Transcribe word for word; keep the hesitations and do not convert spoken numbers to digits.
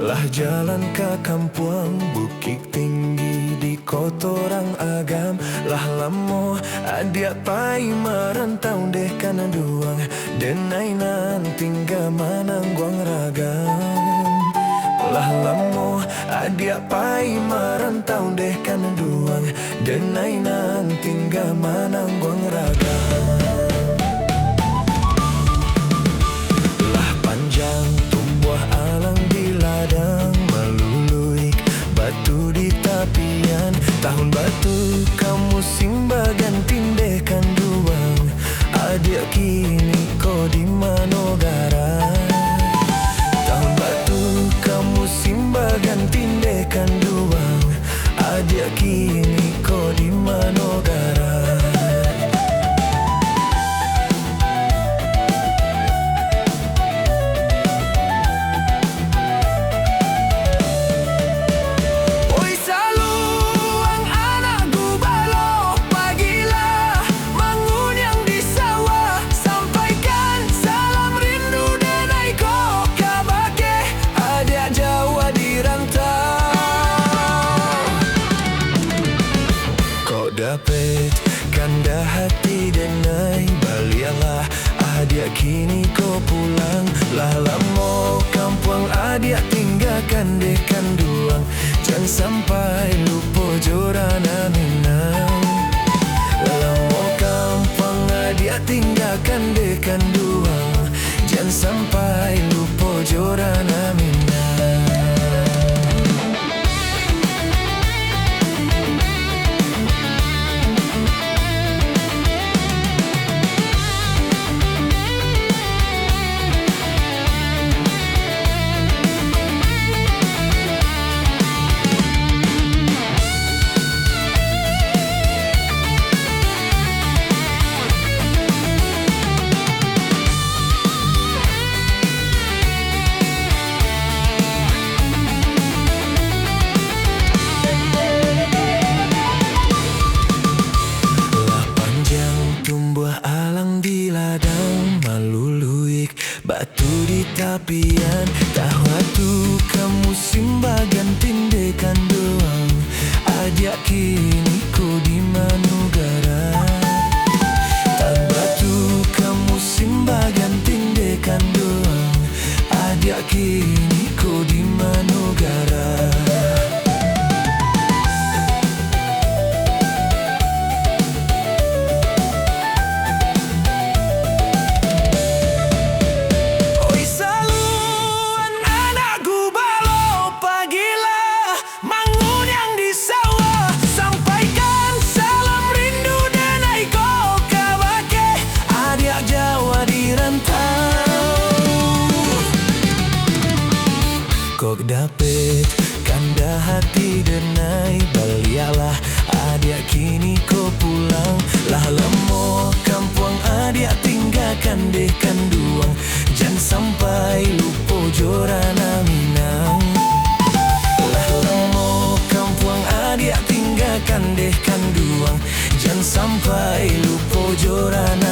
Lah jalan ka kampuang Bukik Tinggi di Koto Rang Agam. Lah lamo adiak pai marantau deh kanduang, denai nan tingga manangguang ragam. Lah lamo adiak pai marantau deh kanduang, denai nan tingga manangguang ragam. Lah panjang tumbuah alang di ladang, maluluik batu di tapian. Tahun batu ka musim baganti deh kanduang, adiak kini ko di mano garang. Tahun batu ka musim baganti deh kanduang, adiak kini ko di mano garang. Oi saluang anak gubalo, pagilah manguniang di sawah, sampaikan salam rindu denai ko kabake adiak jauah di rantau. Kok dapek kandah hati denai, baliaklah adiak kini ko pulang. Lah lamo kampuang adiak tinggakan deh kanduang, jan sampai lupo jo rana Minang. Lah lamo kampuang adiak tinggakan deh kanduang, jan sampai lupo jo rana Minang. Lah panjang tumbuah alang di ladang, maluluik batu di tapian. Tahu tu ka musim baganti deh kanduang, adiak kini ko di mano garang. Tahu tu ka musim baganti deh kanduang, adiak kini ko di mano garang. Oi saluan anak gubalo, pagilah manguniang di sawah, sampaikan salam rindu denai ko kabake adiak jauah di rantau. Kok dapek kandah hati denai, baliaklah adiak kini ko pulang. Lah lamo kampuang adiak tinggakan deh kanduang, jan sampai lupo jo rana Minang. Lah lamo kampuang adiak tinggakan deh kanduang, jan sampai lupo jo rana